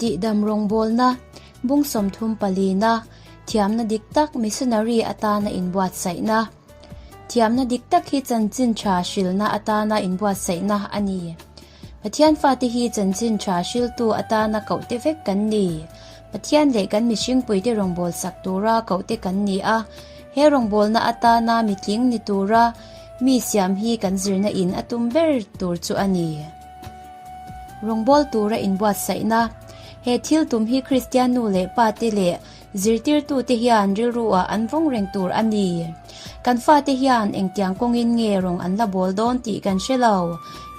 Tihdam rawngbawlna bung 30 palina thiamna dik tak missionary atana inbuatsaihna. Thiamna dik tak hi chanchin tha hrilna atana inbuatsaihna a ni. Pathian fate hi chanchin tha hriltu atana kohte vek kan ni. Pathian leh kan mihringpuite rawngbawlsak tura kohte kan ni a, he rawngbawlna atana mitling ni tura mi siam hi kan zirna in a tum ber tur chu a ni. Rawngbâwl tura inbuatsaihna, He thil tum hi Kristian nu leh pate leh zirtirtute hian rilru-ah an vawng reng tur a ni. Kan fate hian engtiang kawngin nge rawng an la bawl dawn tih kan hre lo.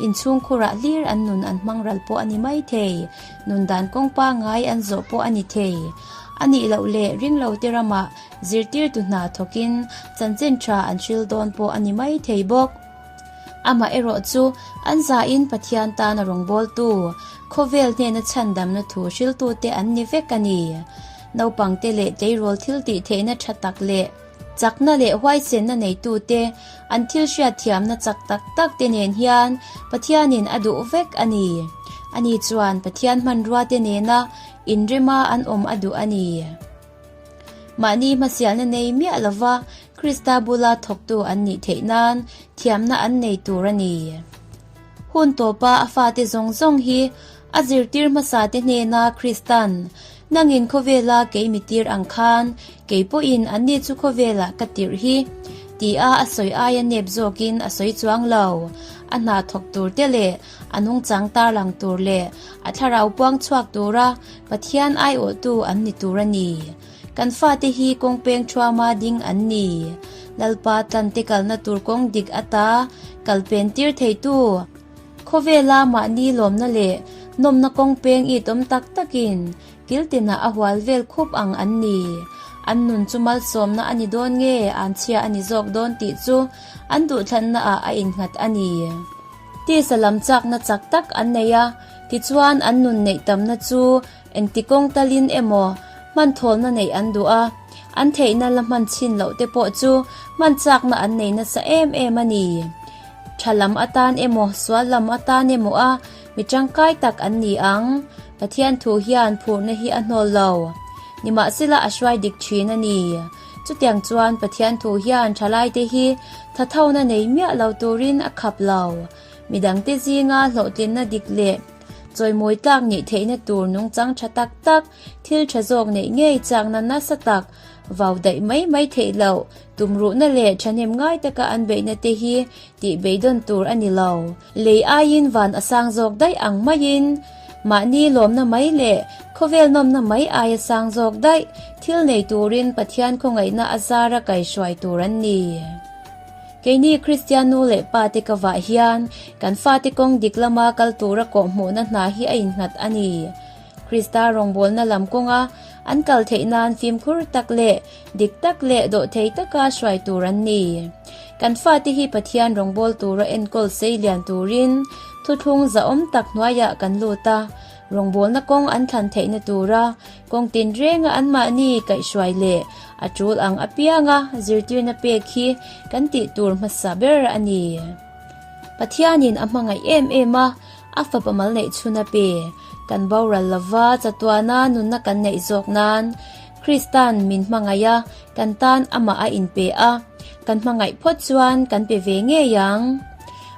Inchhungkhurah hlir an nun an hmang ral pawh a ni mai thei. Nun dan kawng pangngai an zawh pawh a ni thei. A nih loh leh ringlote ramah zirtirtu hna thawkin chanchin tha an hril dawn pawh a ni mai thei bawk. Amaherawh chu, an zain Pathian tana rawngbawltu, khawvel hnena chhandamna thu hriltute an ni vek a ni. Naupangte leh tleirawl thil tih theihna tha tak leh chakna leh huaisenna neitute, an thil hriatthiamna chak tak tak te nen hian Pathianin a duh vek a ni. Ani chuan Pathian hmanruate nena inrema an awm a duh a ni. Mahni hmasialna nei miah lova Krista bula thawktu an nih theih nan thiamna an nei tur a ni. Hun tawpa a fate zawng zawng hi a zirtir hmasate hnena Kristan, Nangin khawvela kei mi tir ang khan kei pawhin anni chu khawvelah ka tirh hi, tia a sawi aia nep zawkin a sawi chuang lo. A hna thawk turte leh a nungchang tarlang tur leh a thlarau puang chhuak tura Pathian aiawhtu an ni tur a ni. Kan fate hi kawng peng thuama ding an ni. Lalpa tlante kalna tur kawng dik ata kal pen tir theitu. Khawvela mahni lawmna leh nawmna kawng peng it awm tak takin kiltinah a hual vel khup ang an ni. An nun chu malsawmna a ni dawn nge anchhia a ni zawk dawn tih chu an duhthlanna ah a innghat a ni. Tisa lam chakna chak tak an nei a, tichuan an nun neih tamna chu engti kawng talin emaw hman thawlna neih an duh a, an theihna la hman chhin loh te pawh chu hman chakna an nei nasa em em a ni. Tha lam atan emaw sual lam atan emaw a mi tangkai tak an ni ang. Pathian thu hian phurna hi a hnawl lo. Nimahsela a hruai dik thin a ni. Chutiang chuan Pathian thu hian thalaite hi thathona nei miah lo turin a khap lo. Midangte zinga hlawhtlinna dik leh chawimawi tlak nih theihna tur nungchang tha tak tak, thil tha zawk neih ngei chakna nasa tak, vau daih mai mai theih loh, tumruhna leh thahnem ngai taka an beihna te hi tih beidawn tur a ni lo. Lei aiin van a sang zawk daih ang maiin mahni lawmna mai leh khawvel nawmna mai aia sang zawk daih thil nei turin Pathian khawngaihna a zara kaihruai tur an ni. Keini Kristian nu leh pa te ka vah hian kan fate kawng dik lama kal tura kawhhmuhna hna hi a innghat a ni. Krista rawngbawlna lam kawnga an kal theih nan fimkhur tak leh dik tak leh dawhthei taka hruai tur an ni. Kan fate hi Pathian rawngbâwl tura enkawl sei lian turin thuthlung zahawm tak hnuaiah kan lut a, rawngbâwlna kawng an thlan theihna tura kawng tinrenga anmahni kaihhruai leh a ṭul ang apianga zirtirna pek hi kan tih tur hmasa ber a ni. Pathianin a hmangaih em em a, a fapa mal neih chhun a pe. Kan boral lova chatuana nunna kan neih zawk nan Kristan min hmangaih a, kan tan amah a inpe a, kan hmangaih phawt chuan kan pe ve ngei ang.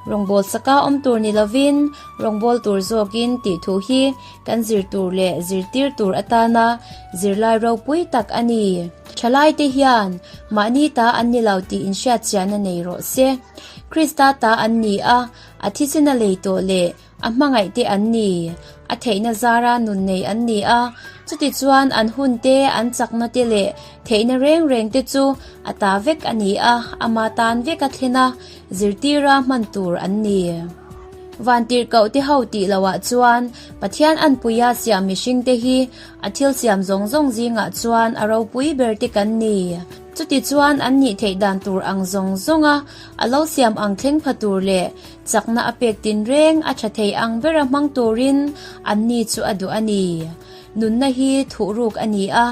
Rawngbâwl saka awm tur ni lovin rawngbâwl tur zawkin tih thu hi kan zir tur leh zirtir tur atana zirlai ropui tak a ni. Thalaite hian mahni ta an ni lo tih inhriatchianna nei rawh se. Krista ta an ni a, a thisena lei tawh leh a hmangaih te an ni. A theihna zara nun nei an ni a, chutichuan an hun te, an chakna te leh theihna reng reng te chu a ta vek a ni a, ama tan vek a thlen a, zirtira hman tur an ni. Vantirhkoh te ho tih loah chuan Pathian anpuia siam mihring te hi a thil siam zawng zawng zingah chuan a ropui ber te kan ni. Chutichuan an nih theih dan tur ang zawng zawnga a lo siam ang thleng pha tur leh chakna a pek tinreng a tha thei ang bera hmang turin anni chu a duh a ni. Nunna hi thuhruk a ni a,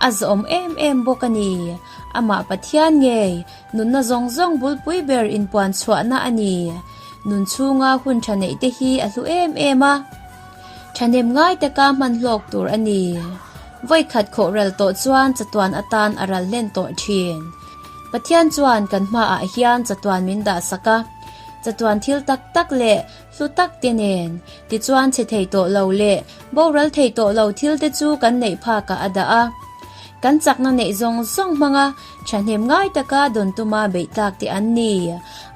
a zawm em em bawk a ni. Amah Pathian ngei, nunna zawng zawng bulpui ber inpuan chhuahna a ni. Nun chhunga hun tha neih te hi a hlu em em a. Thahnem ngai taka hman hlawk tur a ni. Vawikhat khawh ral tawh chuan chatuan atan a ral hlen tawh thin. Pathian chuan kan hmaah hian chatuan min dah sak a, chatuan thil tak tak leh hlu tak te nen, tichuan chhe thei tawh lo leh boral thei tawh lo thil te chu kan neih phakah a dah a. Kan chakna neih zawng zawng hmanga thahnem ngai taka dawn tuma beih tlak te an ni.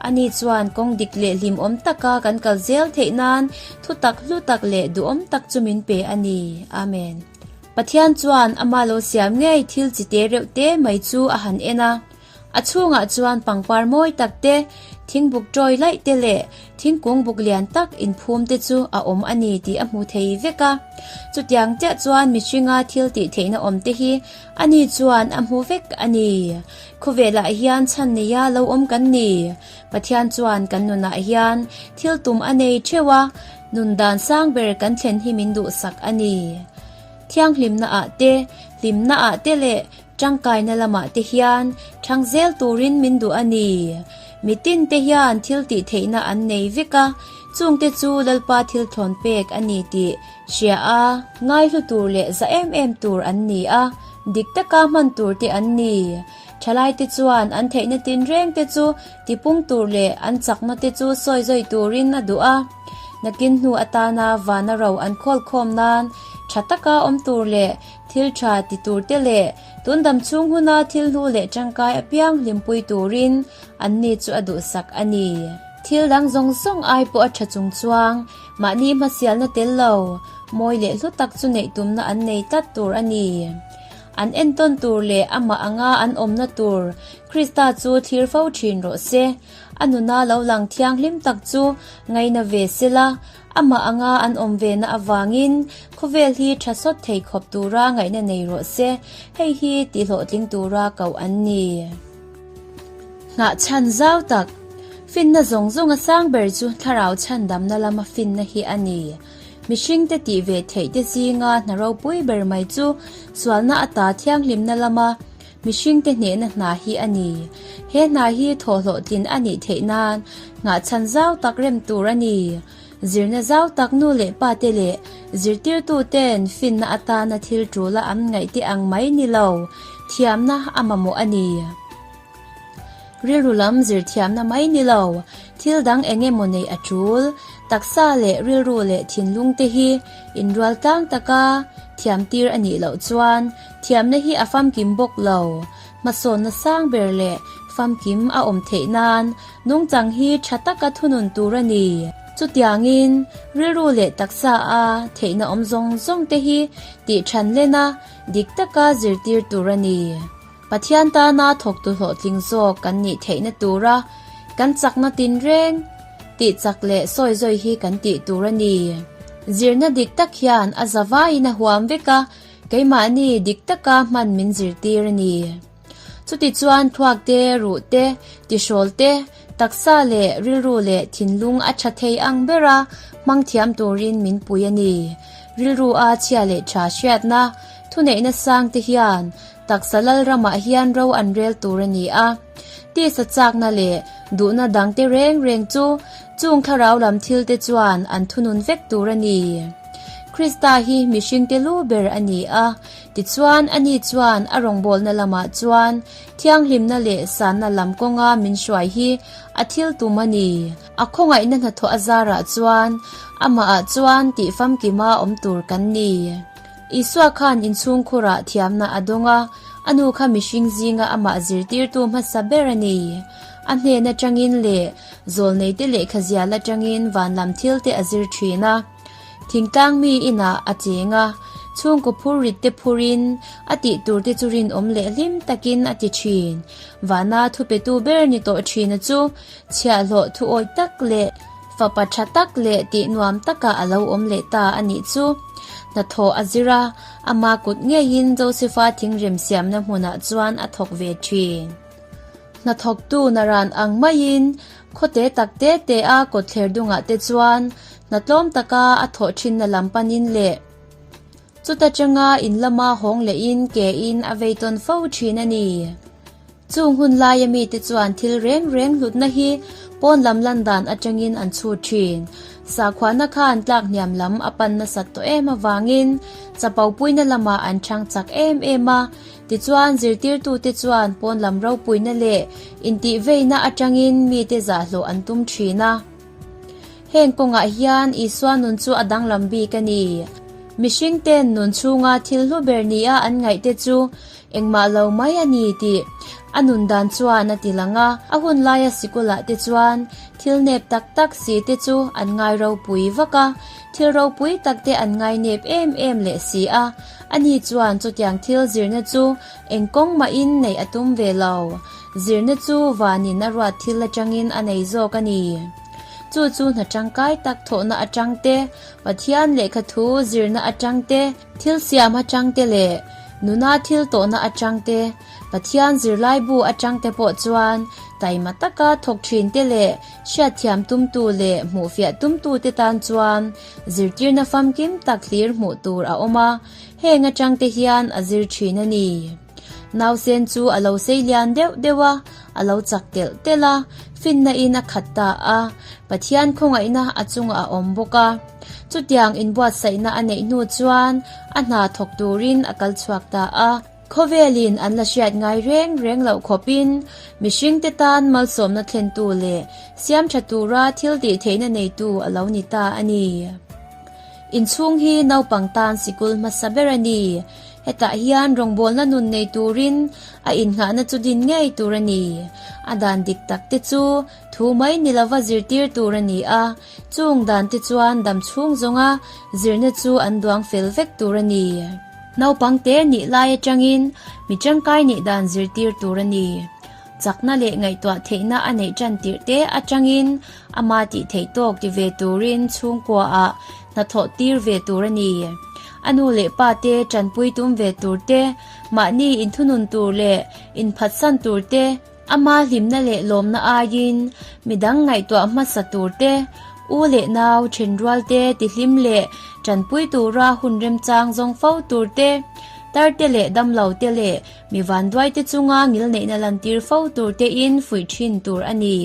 Ani chuan kawng dik leh hlimawm taka kan kal zel theih nan thutak hlu tak leh duhawm tak chu min pe a ni. Amen. Pathian chuan ama lo siam ngei thil chi te reuh te mai chu a han en a. A chhungah chuan pangpar mawi tak te, thingbuk tawi laih te leh thingkung buk lian tak inphum te chu a awm a ni tih a hmu thei vek a. Chutiang chiah chuan mihringa thil tih theihna awm te hi ani chuan a hmu vek a ni. Khawvelah hian chhan neia lo awm kan ni. Pathian chuan kan nunah hian thil tum a nei theuh a, nun dan sang ber kan thlen hi min duhsak a ni. Thianghlimna ah te, hlimna ah te leh Tangkaina lamah te hian thang zel turin min duh a ni. Mitin te hian thil tih theihna an nei vek a, chungte chu Lalpa thil thlawn pek a ni tih hria a, ngaihlu tur leh za em em tur an ni a, dik taka hman tur te an ni. Thalaite chuan an theihna tinreng te chu tipung tur leh an chakna te chu sawi zawi turin a duh a. Nakin hnu atana vana ro an khawlkhawm nan tha taka awm tur leh Thil tha ti tur te leh tun dam chhung huna thil hnu leh tangkai apiang hlimpui turin anni chu a duhsak a ni. Thil dang zawng zawng ai pawh a tha chung chuang, mahni hmasialna tel lo, mawi leh hlu tak chu neih tumna an nei tlat tur a ni. An entawn tur leh amah anga an awmna tur Krista chu thlir fo thin rawh se. A nuna lo lang thianghlim tak chu ngaina ve sela, Amah anga an awm ve na avangin khawvel hi tha sawt thei khawp tura ngaihna nei rawh se, hei hi tihhlawhtling tura koh an ni. Nghah chhan zau tak, Finna zawng zawnga sang ber chu thlarau chhandamna lama finna hi a ni. Mihringte tih ve theih te zinga hna ropui ber mai chu sualna ata thianghlimna lama Mihringte hnehna hna hi a ni. He hna hi thawhhlawhtlin a nih theih nan nghahchhan zau tak rem tur a ni. Zirna zau tak nu leh pa te leh zirtirtu ten finna atana thil tul a an ngaih te ang mai ni lo, thiamna a mamawh a ni. Rilru lam zir thiamna mai ni lo, thil dang eng emaw neih a tul. Taksa leh rilru leh thinlung te hi inrual tlang taka thiam tir a nih loh chuan Thiamna hi a famkim bawk lo. Hmasawnna sang ber leh famkim a awm theih nan nungchang hi tha taka thunun tur a ni. Chutiangin, rilru leh taksa a theihna awm zawng zawng te hi tih than len a, dik taka zirtir tur a ni. Pathian tana thawktu hlawhtling zawk kan nih theihna tura kan chakna tinreng tih chak leh sawi zawi hi kan tih tur a ni. Zirna dik tak hian a zavaiin a huam vek a, Keimahni dik taka hman min zirtir a ni. Chutichuan thluak te, ruh te, tihrawl te, taksa leh rilru leh thinlung a tha thei ang bera hmang thiam turin min pui a ni. Rilru a chhia leh tha hriatna, thuneihna sang te hian taksa lal ramah hian ro an rel tur a ni a. Tisa chakna leh duhna dang te reng reng chu chung thlarau lam thil te chuan an thunun vek tur a ni. Krista hi mihringte lu ber a ni a, tichuan ani chuan a rawngbawlna lamah chuan thianghlimna leh sanna lam kawnga min hruai hi a thil tum a ni. A khawngaihna hnathawh a zarah chuan amahah chuan tih famkima awm tur kan ni. Isua khan inchhungkhurah thiamna a dawng a, a nu kha mihring zinga amah zirtirtu hmasa ber a ni. A hnen atangin leh zawlneite lehkha zial atangin van lam thilte a zir thin a. Thingtlang mi inah a cheng a, chhungkaw phur rit te phurin a tih tur te chu rinawm leh hlim takin a ti thin. Vana thupetu ber ni tawh thina chu chhiahhlawh thuawi tak leh fapa tha tak leh tih nuam takah a lo awm leh ta a nih chu. Hnathawh a zir a, ama kut ngeiin Josefa thingrem siamna hmunah chuan a thawk ve thin. Hnathawktu naran ang maiin khawte tak te te a kawtthler dungah te chuan hna tlawm taka a thawh thinna lam panin leh chuta tanga in lama hawng lehin ke in a vei tawn fo thin a ni. Chung hun laia mite chuan thil reng reng hlutna hi pawn lam lan dan atangin an chhut thin. Sakhuana khan tlak hniam lam a pan nasat tawh em avangin chapo puina lamah an chhang chak em em a. Tichuan zirtirtute chuan pawn lam ropuina leh intihveina atangin mite zahhlawh an tum thin a. Heng kawngah hian Isua nun chu a danglam bik a ni. Mihringten nun chhunga thil hlu ber nia an ngaihte chu engmah lo mai a ni tih a nun dan chuan a ti lang a. A hun laia sikulah te chuan thil nep tak tak si te chu an ngai ropui vak a, thil ropui tak te an ngai nep em em leh si a. Ani chuan chutiang thil zirna chu eng kawng mahin neih a tum ve lo. Zirna chu vanin a ruat thil atangin a nei zawk a ni. Chu chu hna tangkai tak thawhna atang te, Pathian lehkha thu zirna atang te, thil siam atang te leh nuna thil tawhna atang te, Pathian zirlaibu atang te pawh chuan taima taka thawk thin te leh hriatthiam tumtu leh hmuhfiah tumtu te tan chuan zirtirna famkim tak hlir hmuh tur a awm a, heng atang te hian a zir thin a ni. Nausen chu a lo sei lian deuh deuh a, a lo chak telh telh a, finna in a khat ta a, Pathian khawngaihna a chungah a awm bawk a. Chutiang inbuatsaihna a neih hnu chuan a hna thawk turin a kal chhuak ta a. Khawvelin an la hriat ngai reng reng loh khawpin mihringte tan malsawmna thlentu leh siamtha tura thil tih theihna neitu a lo ni ta a ni. Inchhung hi naupang tan sikul hmasa ber a ni. Hetah hian rawngbawlna nun nei turin a innghahna chu din ngei tur a ni. A dan dik tak te chu thu mai ni lova zirtir tur a ni a, chung dan te chuan dam chhung zawnga zirna chu an duang fel vek tur a ni. Naupang te nih lai atangin mi tangkai nih dan zirtir tur a ni. Chakna leh ngaihtuah theihna a neih tan tirh te atangin ama tih theih tawk ti ve turin chhungkuaah hnathawh tir ve tur a ni. A nu leh pa te tanpui tum ve tur te, mahni inthunun tur leh inphatsan tur te, ama hlimna leh lawmna aiin midang ngaihtuah hmasa tur te, u leh nau thenrual te tihlim leh tanpui tura hun remchang zawng fo tur te, tar te leh damlo te leh Mi vanduaite chunga ngilneihna lantir fo tur tein fuih thin tur a ni.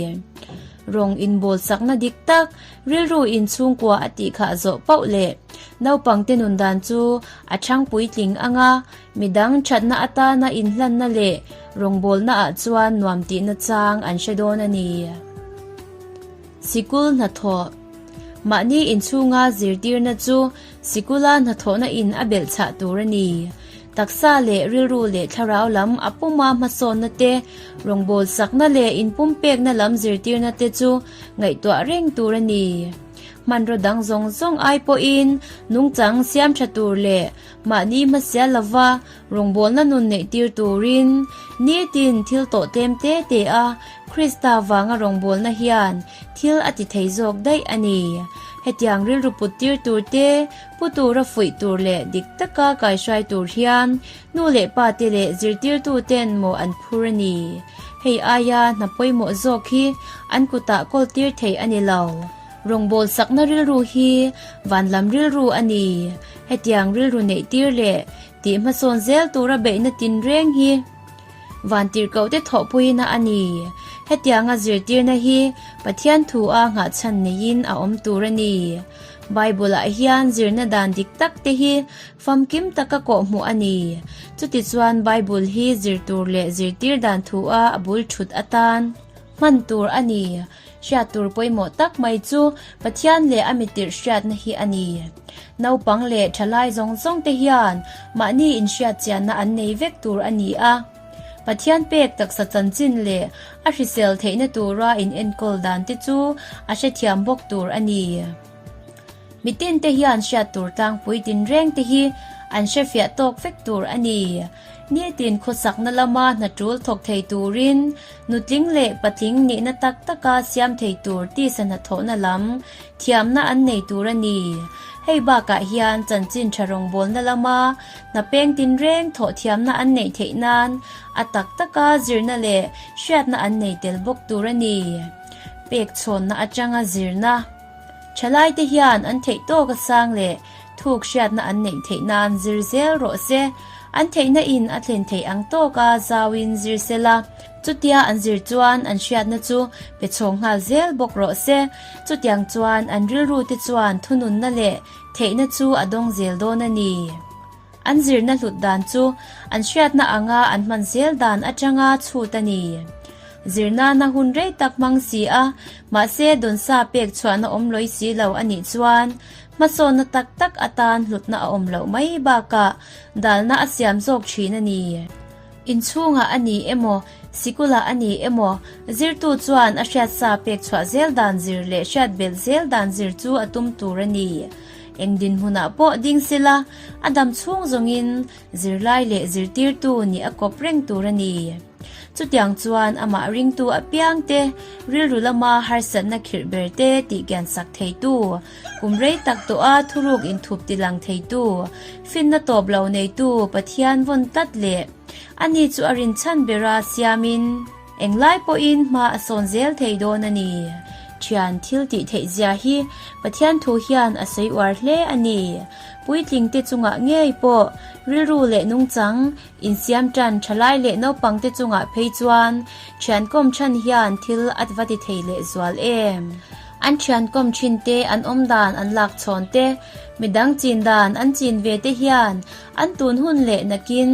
Rawng inbawl sakna dik tak, rilru inchhungkua a tih khah zawh pauh leh naupangte nun dan chu a thang puitling anga midang thatna atana inhlanna leh rawngbawlna ah chuan nuam tihna chang an hre dawn a ni. Sikul hnathawh Mahni inchhunga zirtirna chu sikula hnathawhna in a belh chhah tur a ni. Taksa leh rilru leh thlarau lam a puma hmasawnna te, rawngbâwl sakna leh inpumpekna lam zirtirna te chu ngaihtuah reng tur a ni. Hmanraw dang zawng zawng ai pawhin nungchang siam tha tur leh mahni hmasial lova rawngbawlna nun neihtir turin nitin thil tawh tlem te te a Krista vanga rawngbawlna hian thil a ti thei zawk daih a ni. Hetiang rilru put tir tur te, Pu tura fuih tur leh dik taka kaihruai tur hian nu leh pa te leh zirtirtu ten mawh an phur a ni. Hei aia hna pawimawh zawk hi an kutah kawl tir theih a ni lo. Rawngbâwl sakna rilru hi van lam rilru a ni. Hetiang rilru neih tir leh tih hmasawn zel tura beihna tinreng hi Vantirhkohte thawhpuina a ni. Hetianga zirtirna hi Pathian thua nghahchhan neiin a awm tur a ni. Bible-ah hian zirna dan dik tak te hi famkim taka kawhhmuh a ni. Chutichuan Bible hi zir tur leh zirtir dan thua a bul thut atan hman tur a ni. Hriat tur pawimawh tak mai chu Pathian leh a mitirh hriatna hi a ni. Naupang leh thalai zawng zawng te hian mahni inhriat chianna an nei vek tur a ni a. Pathian pek taksa chanchin leh a hrisel theihna tura inenkawl dan te chu a hrethiam bawk tur a ni. Mitin te hian hriat tur tlangpui tinreng te hi an hrefiah tawk vek tur a ni. Nitin khawsakna lama hna tul thawk thei turin nutling leh patling nihna tak taka siam thei tur tisa hnathawhna lam thiamna an nei tur a ni. Hei bakah hian chanchin tha rawngbawlna lama hna peng tinreng thawh thiamna an neih theih nan a tak taka zirna leh hriatna an nei tel bawk tur a ni. Pek chhawnna atanga zirna. Thalaite hian an theih tawk a sang leh thuk hriatna an neih theih nan zir zel rawh se. An theihna in a thlen theih ang tawka zauin zir sela, chutia an zir chuan an hriatna chu pe chhawng nghal zel bawk rawh se. Chutiang chuan an rilru te chuan thununna leh theihna chu a dawng zel dawn a ni. An zirna hlut dan chu an hriatna anga an hman zel dan atanga chhut a ni. Zirnana hun rei tak hmang si a, mahse dawnsa pek chhuahna awm lawi si lo a nih chuan hmasawnna tak tak atan hlutna a awm loh mai bakah dalna a siam zawk thin a ni. Inchhungah a ni emaw, sikulah a ni emaw, zirtu chuan a hriatsa pek chhuah zel dan zir leh hriat belh zel dan zir chu a tum tur a ni. Eng dinhmunah pawh ding sela, a dam chhung zawngin zirlai leh zirtirtu nih a kawp reng tur a ni. Chutiang chuan amah ringtu apiangte rilru lama harsatna khirh berte tih kiansak theitu, kum rei tak tawha thuruk inthup tilang theitu, finna tawp lo neitu Pathian vawn tlat leh ani chu a rinchhan bera siamin englai pawhin hma a sawn zel thei dawn a ni. Thian thil tih theih zia hi Pathian thu hian a sawi uar hle a ni. Puitlingte chungah ngei pawh rilru leh nungchang Insiam tan thalai leh naupangte chungah phei chuan thiankawm chhan hian thil a va ti thei leh zual em? An thiankawm thin te, an awm dan an lak chhawn te, midang chin dan an chin ve te hian an tun hun leh nakin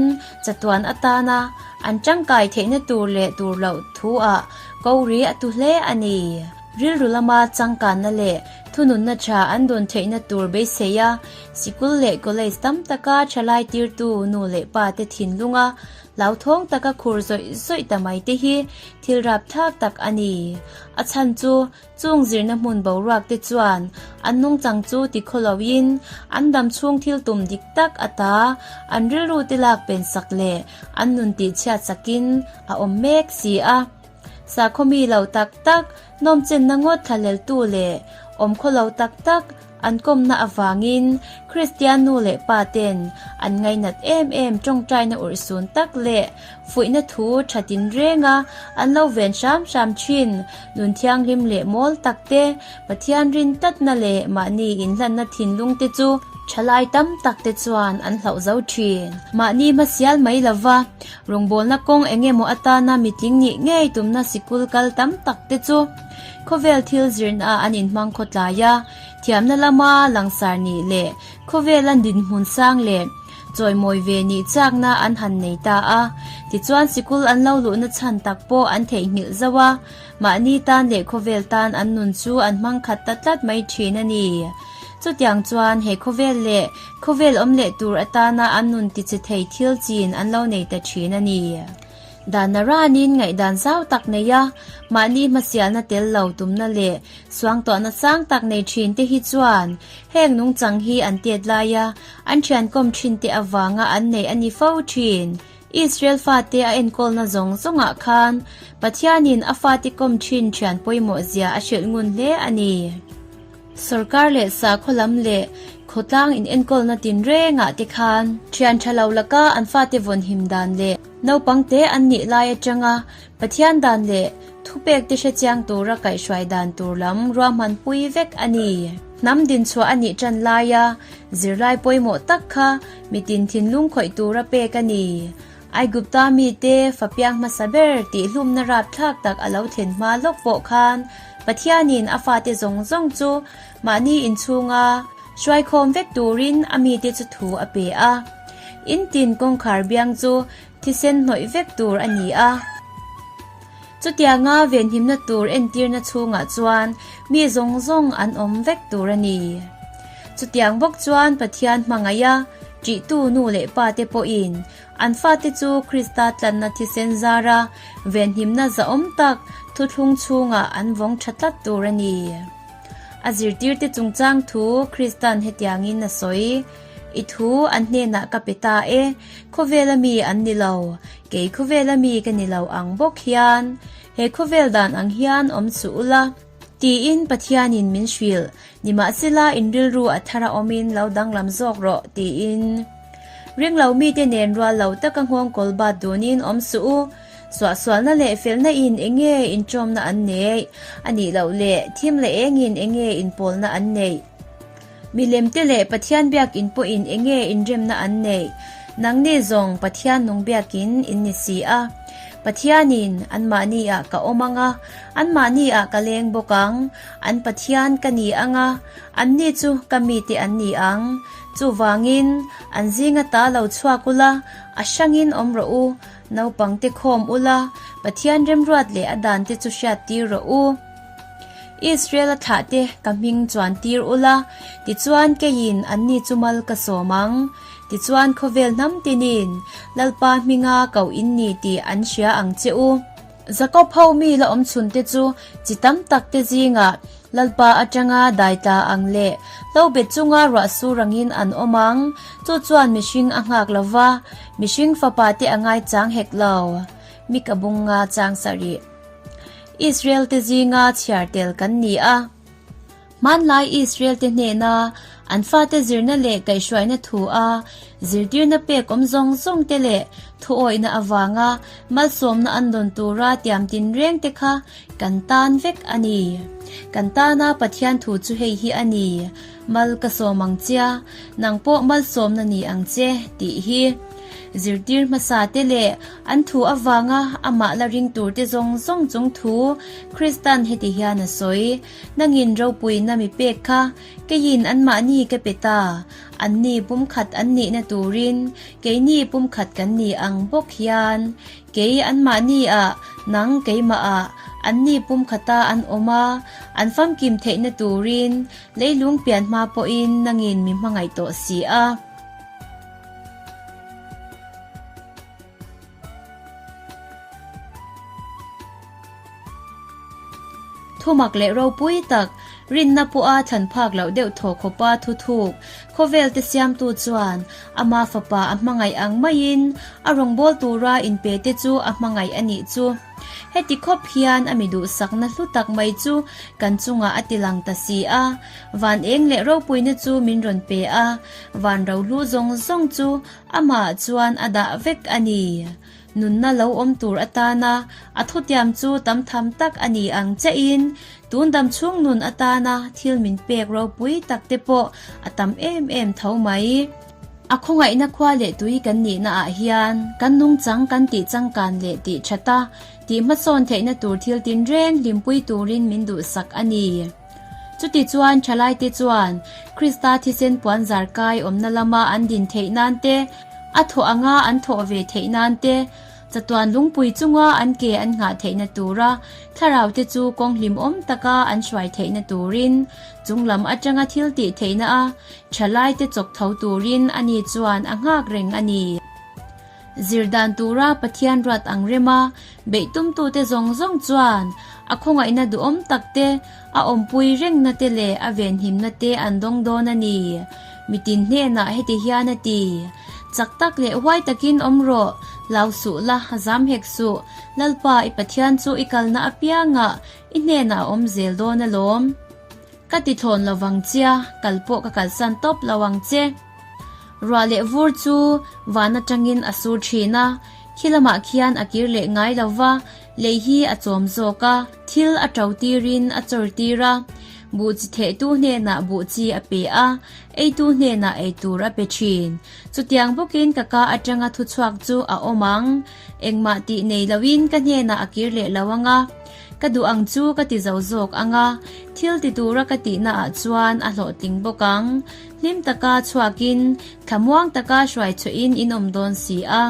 chatuan atana an tangkai theihna tur leh tur loh thu ah ko ri a tu hle a ni. Rilru lama changkanna leh thununna tha an dawn theihna tur beisei a, Sikul leh college tam taka thalai tirtu nu leh pa te thinlunga hlauthawng taka khur zawih zawih ta mai te hi thil rapthlak tak a ni. A chhan chu chung zirna hmun boruak te chuan an nungchang chu tikhaw loin an dam chhung thil tum dik tak ata an rilru te lak pen sak leh an nun tihchhiat sakin a awm mek si a. Sakhaw mi lo tak tak, nawmchenna ngawt thlahleltu leh awmkhaw lo tak tak an kawmna avangin Kristian nu leh pa ten an ngainat em em tawngtaina urhsun tak leh fuihna thu tha tinrenga an lo ven hram hram thin. Nun thianghlim leh mawl tak te, Pathian rin tlatna leh mahni inhlanna thinlung te chu thalai tam tak te chuan an hlauh zo thin. Mahni hmasial mai lova Rawngbawlna kawng eng emaw atana mitling nih ngei tumna sikul kal tam tak te chu khawvel thil zirna an inhmang khawtlai a, thiamna lama langsar nih leh khawvela dinhmun sang leh chawimawi ve nih chakna an han nei ta a. Tichuan sikul an lo luhna chhan tak pawh an theihnghilh zauh a, mahni tan leh khawvel tan an nun chu an hmang khat ta tlat mai thin a ni. Chutiang chuan he khawvel leh khawvel awm leh tur atana an nun tiche thei thil chin an lo nei ta thin a ni. Dana ranin ngaihdan zau tak nei a, mahni hmasialna tel lo tumna leh suangtuahna sang tak nei thin te hi chuan heng nungchang hi an tet laia an thiankawm thin te avanga an nei a ni fo thin. Israel fate a enkawlna zawng zawngah khan Pathianin a fate kawm thin thian pawimawh zia a hrilh ngun hle a ni. Sorkar leh sakhaw lam leh khawtlang inenkawlna tinrengah te khan thian tha lo laka an fate vawn him dan leh naupang te an nih lai atanga Pathian dan leh thupek te hrechiang tura kaihhruai dan tur lam ruahman pui vek a ni. Hnam dinchhuah a nih tan laia zirlai pawimawh tak kha mitin thinlung khawih tura pek a ni. Aigupta mite fa piang hmasa ber tih hlumna rapthlak tak a lo thlen hma lawk pawh khan Pathianin a fate zawng zawng chu mahni inchhunga hruaikhawm vek turin a mite chu thu a pe a. In tin kawngkhar biang chu thisen hnawih vek tur a ni a. Chutianga venhimna tur entirna chhungah chuan mi zawng zawng an awm vek tur a ni. Chutiang bawk chuan Pathian hmangaih a, ṭihtu nu leh pa te pawhin an fate chu Krista tlanna thisen zara venhimna zahawm tak thuthlung chhungah an vawng ṭha tlat tur a ni. A zirtirte chungchang thu Krista'n hetiangin a sawi. I thu an hnenah ka pe ta e, khawvela mi an ni lo, kei khawvela mi ka ni lo ang bawk hian, he khawvel dan ang hian awm suh ula, tiin Pathianin min hrilh, nimahsela in rilru a thar a awmin lo danglam zawk rawh, tiin. Ringlo mite nen rual lo taka nghawng kawl bat dunin awm suh u, suahsualna leh felna in enge inṭawmna an neih, a nih loh leh thim leh engin enge inpawlna an neih. Milemte leh Pathian biakinn pawhin enge inremna an neih? Nangni zawng Pathian nung biakin in ni si a. Pathianin anmahniah ka awm ang a, anmahniah ka leng bawk ang, an Pathian ka ni ang a, anni chu ka mite an ni ang. Chuvangin, an zinga ta lo chhuak ula, a hrangin awm rawh u, naupangte khawm ula, Pathian remruat leh a dante chu hriattir rawh u. Israel-a thlahte ka hming chuan tir ula, tichuan keiin anni chu mal ka sawm ang. Tichuan khawvel hnam tinin Lalpa hminga koh in ni tih an hria ang che u. Jakob ho mi la awm chhun te chu chi tam tak te zingah Lalpa atanga dai tla ang leh hlo bet chunga ruah sur angin an awm ang. Chu chuan mihring a nghak lo va, mihring fapa te a ngaichang hek lo. Mika bunga chang sarih. Israel te zinga chhiar tel kan ni a. Hmanlai Israel te hnena an fate zirna leh kaihhruaina thu a zirtirna pek awm zawng zawng te leh thuawihna avanga malsawmna an dawn tura tiam tinreng te kha kan tan vek a ni. Kan tana Pathian thu chu hei hi a ni, Mal ka sawm ang chia, nang pawh malsawmna ni ang che, tih hi. Zirtir hmasa te leh an thu avanga amah la ring tur te zawng zawng chung thu Kristan heti hian a sawi, Nangin ropuina mi pek kha keiin anmahni ka pe ta, anni pumkhat an nihna turin keini pumkhat kan ni ang bawk hian kei anmahni ah nang keimah ah anni pumkhata an awm a, an famkim theihna turin leilung pian hma pawhin nangin mi hmangaih tawh si a. Thumak leh ropui tak, rinna pawha thlan phak loh deuh thaw khawpa thu thuk, khawvel te siamtu chuan ama fapa a hmangaih ang maiin a rawngbâwl tura inpe te chu a hmangaih a nih chu. Heti khawp hian a mi duhsakna hlu tak mai chu kan chungah a tilang ta si a, van eng leh ropuina chu min rawn pe a, van rohlu zawng zawng chu amah chuan a dah vek a ni. Nunna lo awm tur atana a thutiam chu tam tham tak a ni ang chiahin, tun dam chhung nun atana thil min pek ropui tak te pawh a tam em em tho mai. A khawngaihna khua leh tui kan nihna ah hian kan nungchang kan tih changkan leh tih that a, tih hmasawn theihna tur thil tinreng hlimpui turin min duhsak a ni. Chuti chuan thalaite chuan Krista thisen puan zar kai awmna lama an din theih nan te, a thawh anga an thawh ve theih nan te, chatuan lungpui chunga an ke an nghah theihna tura thlaraute chu kawng hlimawm taka an hruai theihna turin chunglam atanga thil tih theihna a thalaite chawk tho turin ani chuan a nghak reng a ni. Zir dan tura Pathian ruat ang rema beih tumtute zawng zawng chuan a khawngaihna duhawm tak te, a awmpui rengna te leh a venhimna te an dawng dawn a ni. Mitin hnenah heti hian a ti, Chak tak leh huai takin awm rawh, hlau suh la, zam hek suh, Lalpa i Pathian chu i kalna apiangah i hnenah a awm zel dawn alawm. Ka ti thlawn lo vang chia, kal pawh ka kalsan tawp lo ang che. Ruah leh vur chu van atangin a sur thin a, khi lamah khian a kir leh ngai lo va, lei hi a chawm zawk a, thil a to tirin a chawr tir a, buh chi thehtu hnenah buh chi a pe a, eitu hnenah ei tur a pe thin. Chutiang bawkin ka ka atanga thuchhuak chu a awm ang, engmah tih nei loin ka hnenah a kir leh lo ang a, ka duh ang chu ka ti zo zawk ang a, thil ti tura ka tihna ah chuan a hlawhtling bawk ang. Hlim taka chhuakin, thlamuang taka hruai chhuahin in awm dawn si a.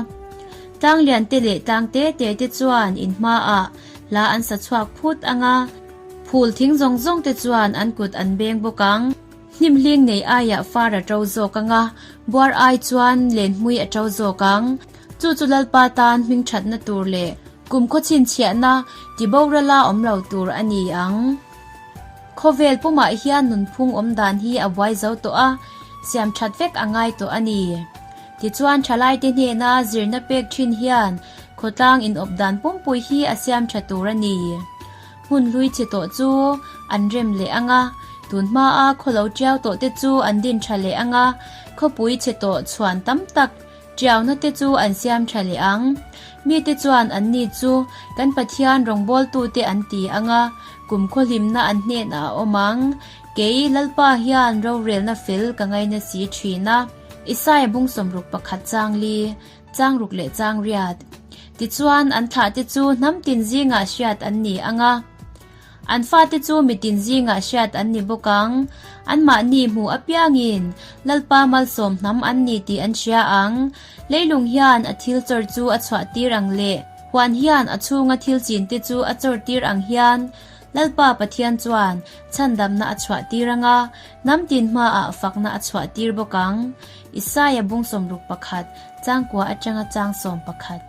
Tlang lian te leh tlang te te te chuan in hmaah hla an sa chhuak phut ang a, phul thing zawng zawng te chuan an kut an beng bawk ang. Hnim hling nei aiah far a to zawk ang a, buar ai chuan lenhmui a to zawk ang. Chu chu Lalpa tan hming thatna tur leh kumkhaw chhinchhiahna tiborala awm lo tur a ni ang. Khawvel pumah hian nunphung awm dan hi a buai zo tawh a, siam that vek a ngai tawh a ni. Tichuan thalaite hnena zirna pek thin hian khawtlang inawp dan pumpui hi a siam tha tur a ni. Hmun hlui chhe tawh chu an rem leh ang a, tun hmaa khawlo tiau tawh te chu an din tha leh ang a, khawpui chhe tawh chhuan tam tak Tiauna te chu an siam tha leh ang. Mite chuan anni chu kan Pathian rawngbawltute an ti ang a, kumkhaw hlimna an hnenah a awm ang. Kei, Lalpa hian rorelna fel ka ngaina si thin a. Isaia bung 61 chang li, chang ruk leh chang riat. Tichuan, an thlahte chu hnam tin zingah hriat an ni ang a. An fate chu mitin zingah hriat an ni bawk ang. Anmahni hmuh apiangin Lalpa malsawm hnam an ni tih an hria ang. Leilung hian a thil chawr chu a chhuah tir ang leh huan hian a chhunga thil chin te chu a chawr tir ang hian Lalpa Pathian chuan chhandamna a chhuah tir ang a, hnam tin hmaah fakna a chhuah tir bawk ang. Isaia bung 61, changkua atanga chang 11.